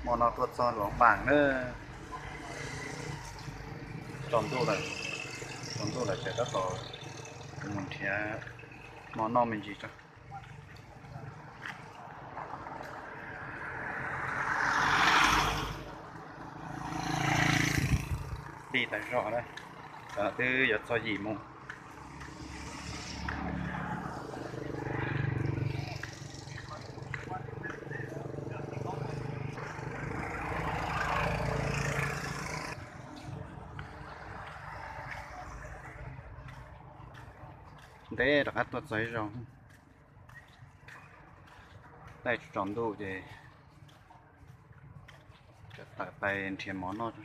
Hmo no tuaj txog Luam Npas na, tsaus ntuj lawm, tsaus ntuj lawm ces tab tom mus nrhiav hmo noj me ntsis tso. Tij tas zog na, twb yuav txog yim mus. Ntev rov qab tuaj txog ib zaug, thaij tsaus ntuj ces tawm pais nrhiav mov noj.